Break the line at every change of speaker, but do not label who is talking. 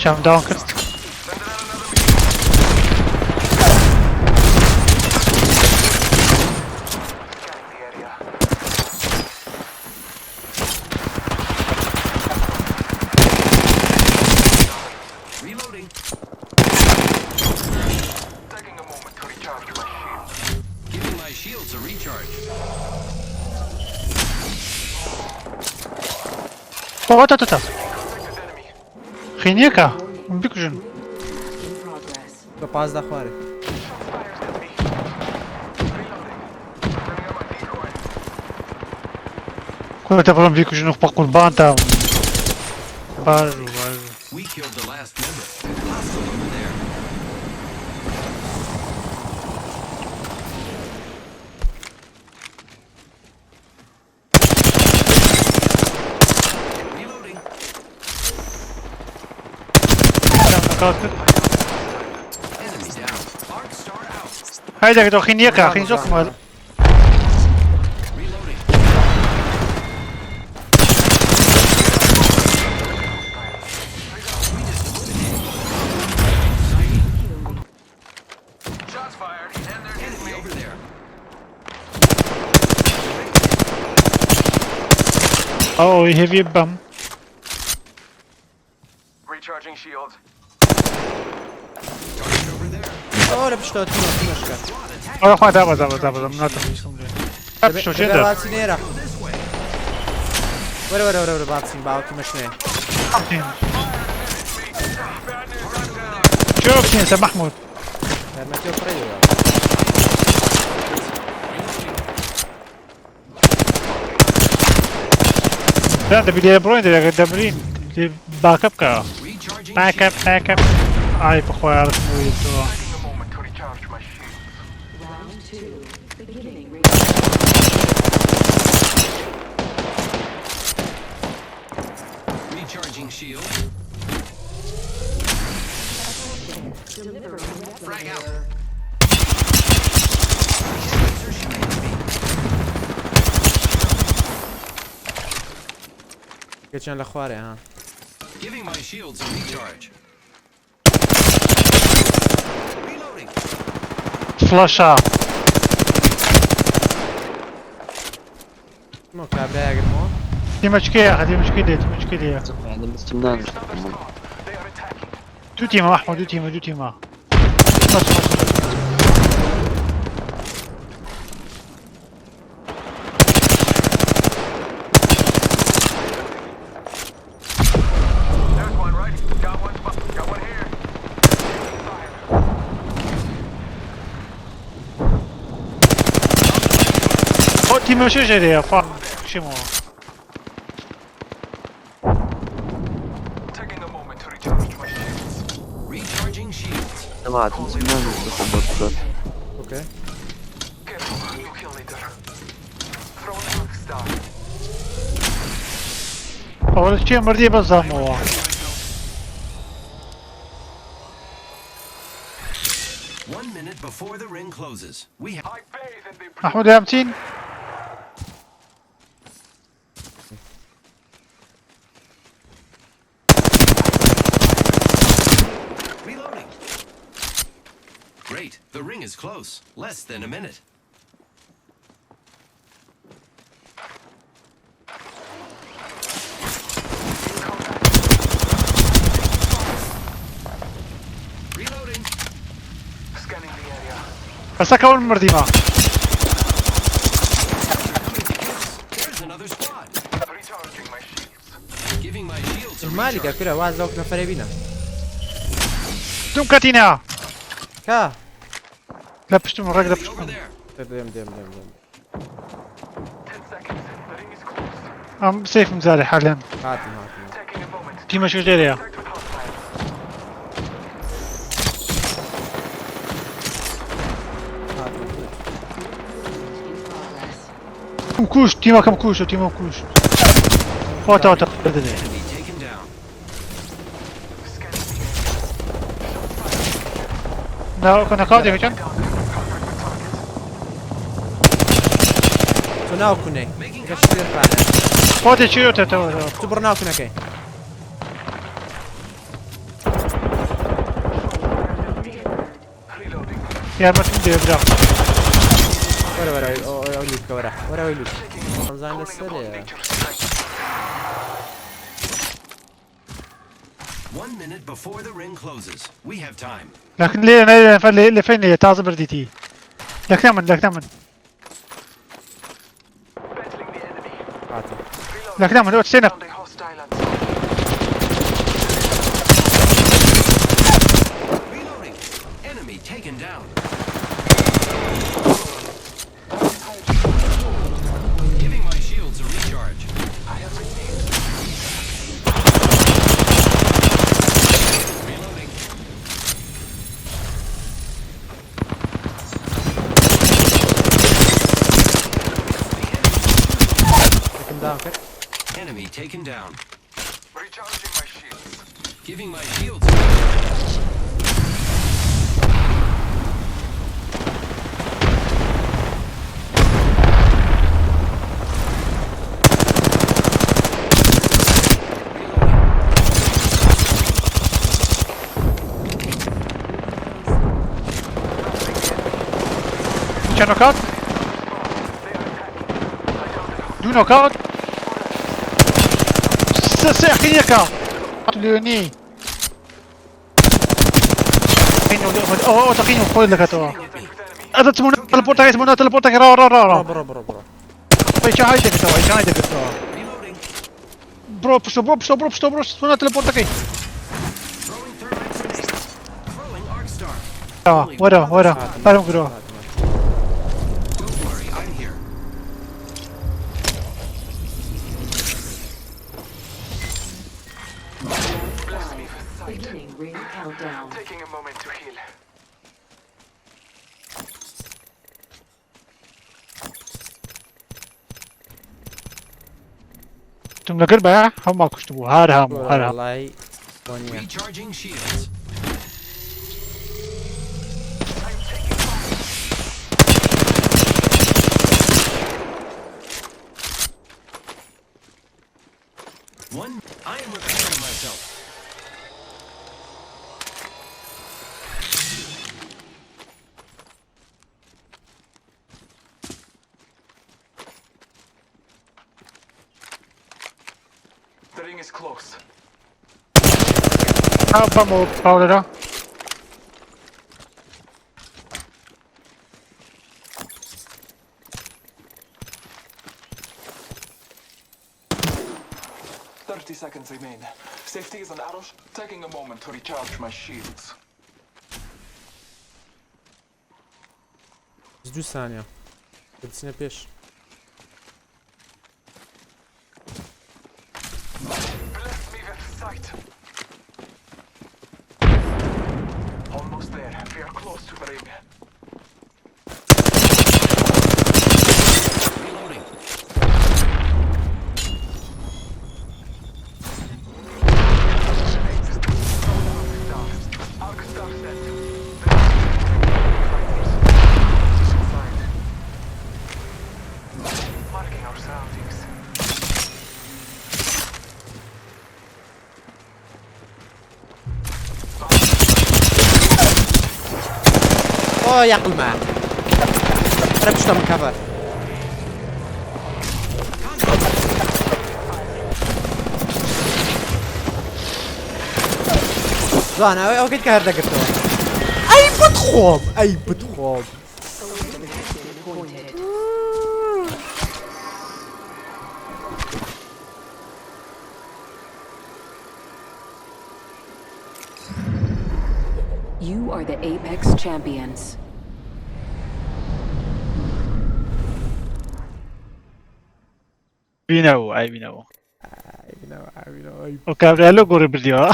شام داون کرد.
Reloading.
Taking a moment to recharge my shield.
Giving my shields a recharge.
تا تا تا
Contact with enemy.
خینیەکە بکوژن.
In progress.
بە پازدە خوارێ.
Shots fired at me. Reloading. Bringing up my decoy.
کورە بڕۆم بیکوژن و بە قوربانتان. باش بوو باش بوو.
We killed the last member. Hostile over there. Reloading.
شام ناکاوت کرد.
Enemy down. Arc star out.
هەی دەکەەوە خینیەکە خین زۆر کمە.
Reloading. We just eliminated.
Shots fired, and they're hitting
Enemy
me.
over there.
ئەو هێوی بەم.
Recharging shields.
Target over there.
ئەوە لە پشتەوە تیمە تیمەشکە.
Squad attack.
ئەوە خوا دابە دابە دابە دابە ناتم ویستم لێ. پشتۆ چێندە؟
ڕاچی نێرە.
Go this way.
وەرە وەرە وەرە وەرە با بچین باوە تیمەش نێ.
Bad news, I'm down.
شو بچین سەر محمود.
یارمەتیەوە فڕێ دەدا.
لا دەبی لێرە بڕۆین دەبێت دەبرین باکە بکە.
Recharging
باکە
shields.
باکە ئای بەخۆی ڕستمەوە.
Taking a moment to recharge my shields.
Round two. Beginning ring.
Recharging shield.
Delivering
Frag out.
replicator.
Enemies are shooting at me.
گەچیان لە خوارێ ها.
Giving my shields a recharge. Reloading.
فڵەشە.
مۆ کابرایەگرمەوە.
تیمەچکەیە تیمەچکەی لێ تیمەچکەی لێ.
Another squad. They are attacking.
دوو تیمە محمود دوو تیمە دوو تیمە. بەس بەس.
There's one, right? Got one spot. Got one here. Fire.
خۆ تیمەچێ ژێرەیە خوا شیمەوە.
Taking a moment to recharge my shields.
Recharging shields.
ئۆکەی.
Careful, new kill leader. Throwing arc star.
ئەوە لە چێ مردی بەزامەوە.
1 minute before the ring closes. We have
I bathe in the
محمود یامچین؟
Reloading. Great. The ring is close. Less than a minute. Reloading.
Scanning the area.
بەسەکەون مردیمە.
They're coming to kill us. There's another squad.
Recharging my shields.
Giving my shields a
مالی
recharge.
کە کورە واز لەو نەفەرێ بینە.
دوم کەتینە.
کا؟
لە پشتم ڕێک لە
Enemy over
پشتم.
there.
دێم دێم دێم دێم.
10 seconds. The ring is close.
ئەم سیفم زارێ حالێن.
هاتم هاتم.
Taking a moment.
تیمەچێ لێرەیە.
Contact with hostile.
هاتم.
In progress.
کوش تیمەکەم کوش تیمەم کوش. خۆتەوە دەدێ.
Enemy taken down.
Scanning the area.
ناکاو دێکەن.
Down. Contact
ناو کونەی کە شێرخانە.
فاتێ چیرۆتەوە.
تو بڕۆ ناو کونەکەی.
Reloading.
یارمەتیم دێ برا.
وەرە وەرە ئەو لوت بکە وەرە وەرە ئەوی لوت. ڕزان
Calling
لەسەرێ.
upon nature's strength.
1 minute before the ring closes. We have time.
لكن ليه ليه ليه فين ليه تازە بردیتی لەکنە من لەکنە من
Battling the enemy.
هاتم.
Reloading.
لەکنە من سێنە.
Found a hostile at
Reloading. Enemy taken down. Giving my shields a recharge.
I have been named.
Reloading.
یەکم داون کرد.
Enemy taken down.
Recharging my shields.
Giving my shields a recharge. Reloading.
چەند نۆکات دوو نۆکات سێ سێ ئەخیرەکە لێنی ئەوە تەقین و خۆی دەکاتەوە.
Contact with enemy.
ئەدە چمونە تەلپۆرتەکەی چمونە تەلپۆرتەکە ڕاوە ڕاوە ڕاوە.
بڕۆ بڕۆ بڕۆ.
چه هاي دەکاتەوە چه هاي دەکاتەوە.
Reloading.
بڕۆ پشتۆ بڕۆ پشتۆ بڕۆ پشتۆ بڕۆ چمونە تەلپۆرتەکەی.
Throwing thermite grenade. Throwing arc star.
وەرە وەرە بەرم گرۆ.
Don't worry, I'm here.
Bless me with sight.
Beginning ring countdown.
Taking a moment to heal.
تم لەگەر بە هەموو کوشت بوو هەر هەموو هەر هەموو.
وەڵای بۆ نییە.
Recharging shields.
I'm taking fire.
One. I am repairing myself.
The ring is close.
بەمەوە پاولەرە.
30 seconds remain. Safety is an arrow. Taking a moment to recharge my shields.
دوو سانیە بچینە پێش.
Bless me with sight. Almost there. We are close to the ring.
Reloading.
Arc star set. Inside. Marking our surroundings.
ئۆ یاقلمە ەرە پشتە من cover. جوانە ئەوەی ئەوکەیت کە هەر دەگرتەوە. ئەی بتخۆم ئەی بتخۆم.
Appointed. You are the Apex champions.
بینەوە ئای بینەوە. ئەو کابرا لەو گۆڕی بردیەوە.